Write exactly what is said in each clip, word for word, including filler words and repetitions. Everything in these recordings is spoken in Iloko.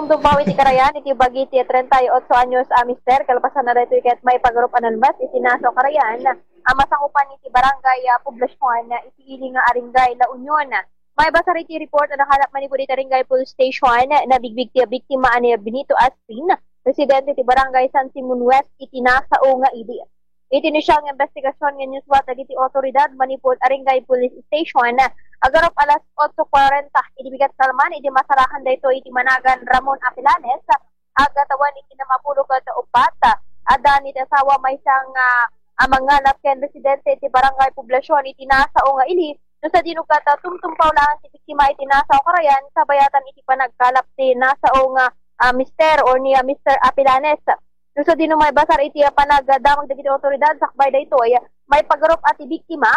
Tumpaw iti karayan iti bagi ti treinta y ocho anyos a mister, kalpasan na daytoy ket maipagarup a nalmes iti nasa a karayan a masangupan iti barangay, ah, Poblacion, iti ili nga Aringay, La Union. Maibasar iti report a nakalap manipud iti Aringay Police Station, nabigbig ti biktima a ni Benito Aspin, residente ti barangay San Simon West iti nasao nga ili. Iti inisial nga investigasyon nga inyuswat dagiti otoridad manipud Aringay Police Station, agarup alas otso kuarenta idi bigat kalman idi masarakan daytoy iti managan Ramon Apilanes, agtawen iti namapulo ket uppat. Adda ni ti asawa maysa nga, ah, mangalap ken residente iti barangay Poblacion iti nasao nga ili, no sadino ket, ah, tumtumpaw laeng ti biktima iti nasao a karayan, kabayatan iti panagkalap ti nasao nga, ah, mister or ni, ah, Mister Apilanes. No sadino maibasar iti, ah, panagdamag dagiti otoridad sakbay daytoy, maipagarup a ti biktima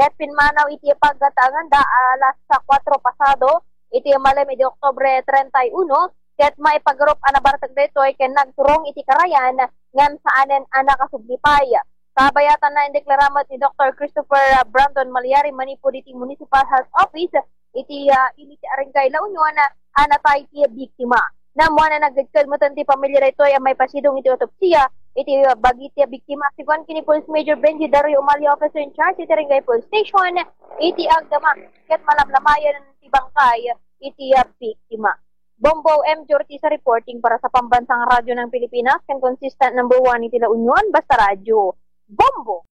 ket pimmanaw iti pagtaenganda alas kuatro pasado iti malem idi Oktubre treinta y uno, ket maipagarup a nabartek daytoy ken nagturong iti karayan ngem saanen a nakasubli pay. Kabayatan na indeklara met ni Doktor Christopher Brandon Maliari manipud iti Municipal Health Office iti, ah, ili ti Aringay, La Union, a natay ti biktima. Nammuan a nagkedked met ti pamilya daytoy a maipasidong iti otopsia iti, ah, bagi ti biktima. Sigun ken ni Police Major Benji Dario Umalia, officer in charge iti Aringay Police Station, iti agdama ket malamlamayen ti bangkay iti, ah, biktima. Bombo M J Ortiz reporting para sa Pambansang Radyo ng Pilipinas, ken consistent number one iti La Union, basta radyo. Bombo!